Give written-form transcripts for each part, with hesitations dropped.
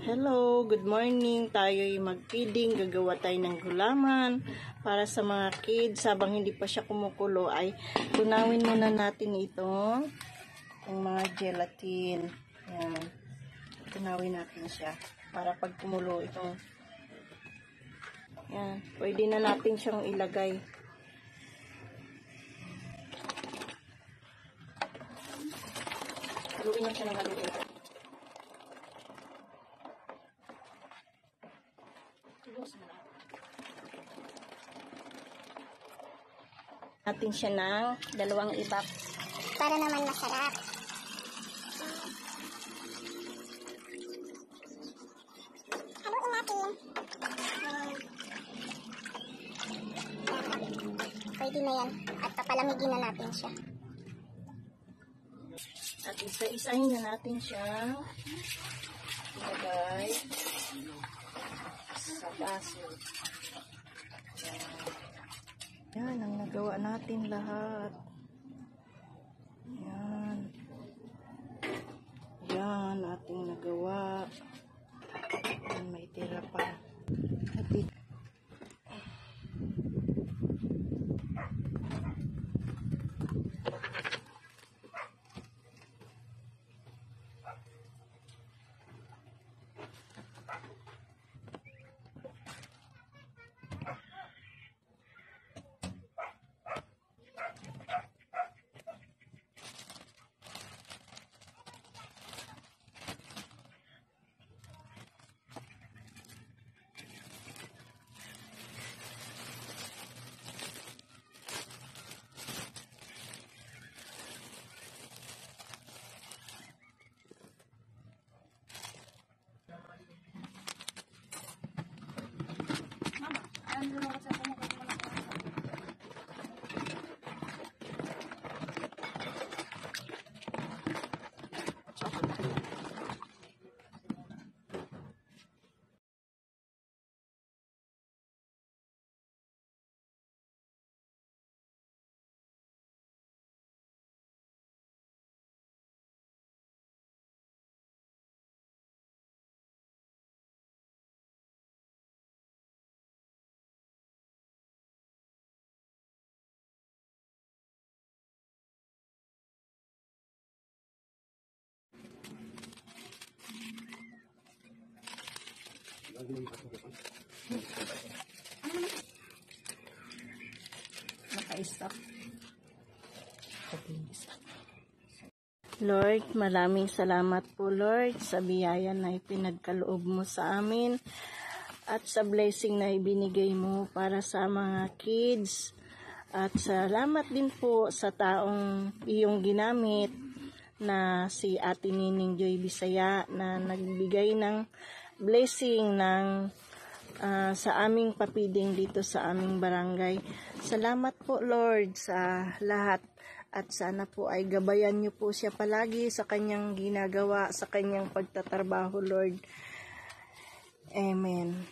Hello, good morning. Tayo'y mag-feeding. Gagawa tayo ng gulaman para sa mga kids. Habang hindi pa siya kumukulo ay tunawin muna natin ito. Yung mga gelatin. Yan. Tunawin natin siya para pag kumulo ito. Yan. Pwede na natin siyang ilagay. Haluin na siya ng haluin. Natin siya ng 2 ibak para naman masarap. Haluin natin. Pwede na yan. At papalamigin na natin siya. At isa-isahin na natin siya. Ilagay sa baso. Yan ang nagawa natin lahat. Yan. Yan ating nagawa. Yan, may tira pa. At naka-stop. Lord, maraming salamat po Lord sa biyaya na ipinagkaloob mo sa amin at sa blessing na ibinigay mo para sa mga kids. At salamat din po sa taong iyong ginamit na si Ate Nining Joy Bisaya na nagbigay ng blessing ng sa aming papiding dito sa aming barangay. Salamat po Lord sa lahat at sana po ay gabayan niyo po siya palagi sa kanyang ginagawa, sa kanyang pagtatrabaho Lord. Amen.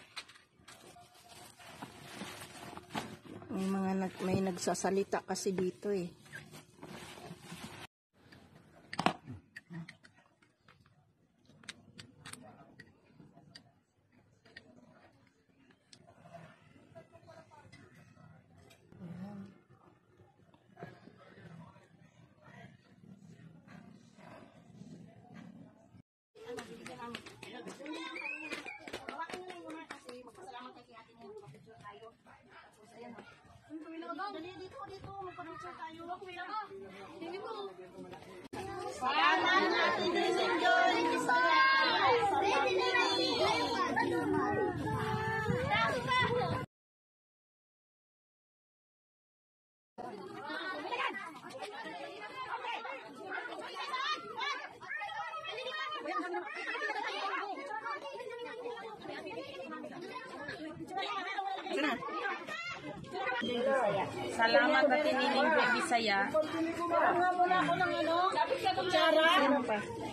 May nagsasalita kasi dito eh. Dito, magpa-picture tayo. Salamat natin din yung Joy Bisaya. Salamat at Nining Joy Bisaya. Kutsara.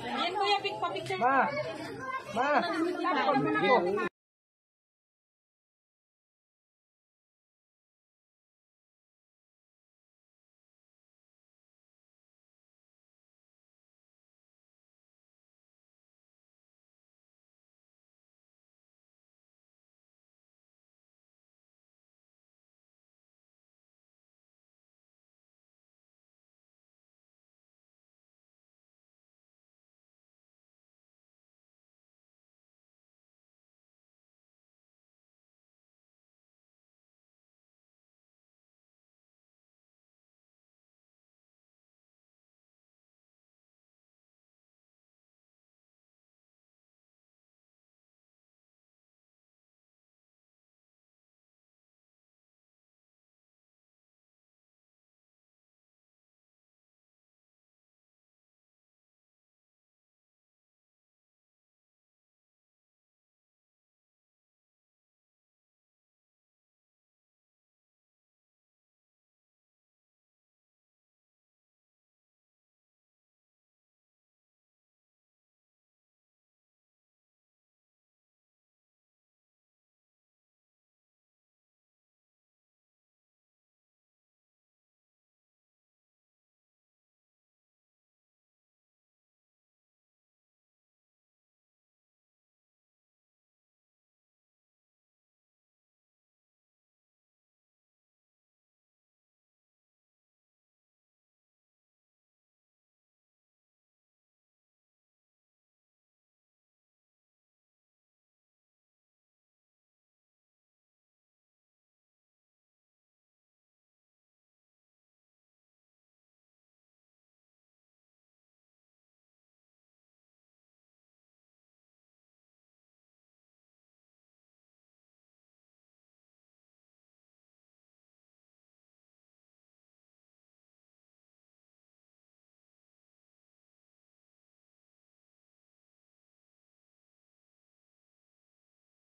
Yan kuya, papicture. Ma.